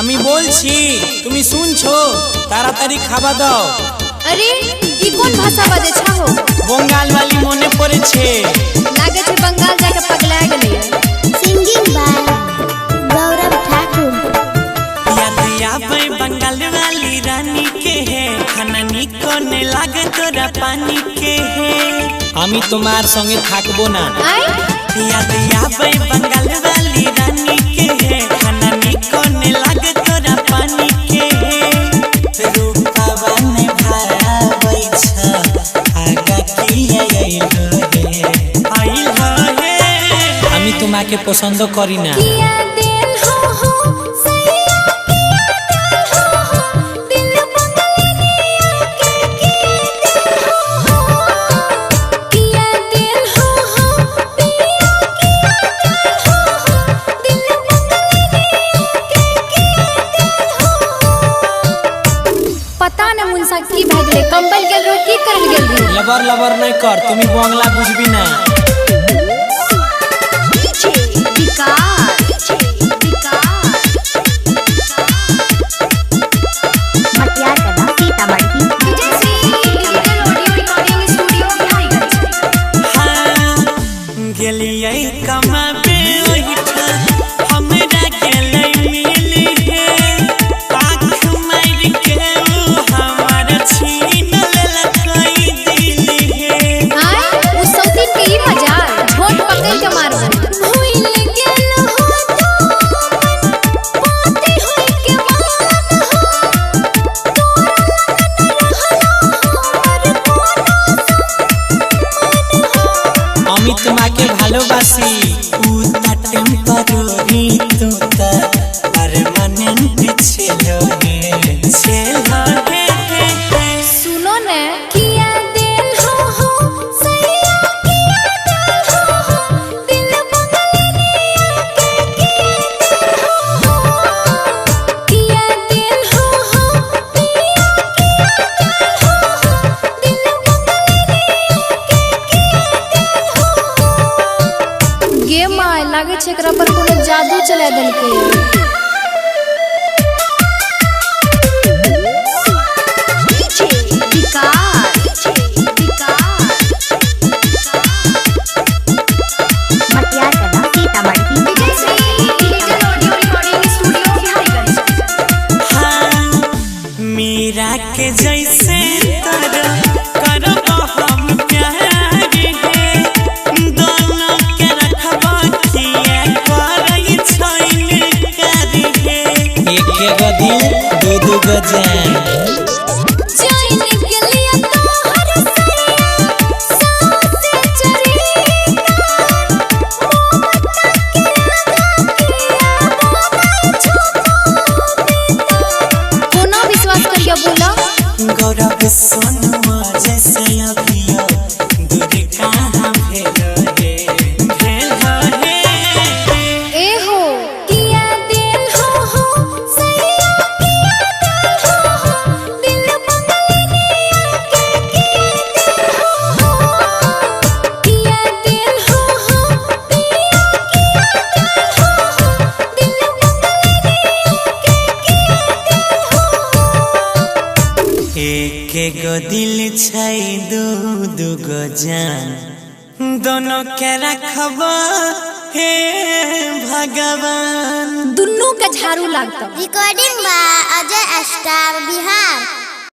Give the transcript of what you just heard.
আমি বলছি তুমি শুনছো, তাড়াতাড়ি খাবা দাও। अरे ई कोन भाषा बजे छहो? बंगाल वाली मने पड़ेছে। लागे छै बंगाल जाके पगला गेलै। सिंगिंग बाय गौरव ठाकुर। याद आवे बंगाल वाली रानी के है, खाना निकोने लागे तोरा पानी के है। আমি তোমার সঙ্গে থাকবো না। आय याद आवे बंगाल वाली रानी के है, खाना निकोने लागे तोरा पानी के है। रूपवा ने भावै छ आगा किया आइल हे, आइल हे। আমি তোমাকে পছন্দ করি না। किया दिल हो हो सैया किया दिल हो हो दिल बंगलिया के किया दिल हो हो किया दिल हो हो पिया किया दिल हो हो दिल बंगलिया के किया दिल हो। पता न मुंसा की भए गेलै, कंबल गेल रहो की करल गेल रहो। लबर लबर नहीं कर, তুমি বাংলা বুঝবি না। मटियार सीतामढ़ी। हाँ, गेलियै कमाबे ओहिठाम, हमरा गेलै मिल हे। आँख मारि के उ हमर छीन लेलकै दिल हे। आय उ सौतीन के ई मजा झोंट पकड़ के मारबन। भूल गेल हो तो मन पाते होई के मान हो, तोरा लगन रहला हमर कोनो सम्मान हो। আমি তোমাকে ভালোবাসি। উ তা টেম্পোরারি, তু তা পার্মানেন্ট ছিল হে, ছিল হে। सुनो ने किया दिल हो हो सैया किया दिल हो हो दिल बंगलिया के किया दिल हो हो किया दिल हो हो पिया किया दिल हो हो दिल बंगलिया के किया दिल हो हो। गे my लागे छै एकरा पर कोनो जादू चला देलकै। मटियार सीतामढ़ी। हाँ, मीरा के जैसे तर करब हम प्यार हे, दोनों के रखब किया करै छैन कर हे। एक गो दिल दू दू गो जान। जान गेलिया तोहर सैया सासे चरितार, ममता के आगा किया बोलै छो पविता। कोना विश्वास करिया बोला? गौरव सोनुआ जैसे अभियो दूर कहाँ भेल हे, भेल हे। ए हो किया दिल हो हो सैया किया दिल हो हो दिल बंगलिया के किया दिल हो हो किया दिल हो हो पिया किया दिल हो हो दिल बंगलिया के किया दिल हो हो। एक गो दिल छै दू दू गो जान, दोनों के रखब हे भगवान। दुन्नू के झाड़ू लागतौ। Recording by Ajay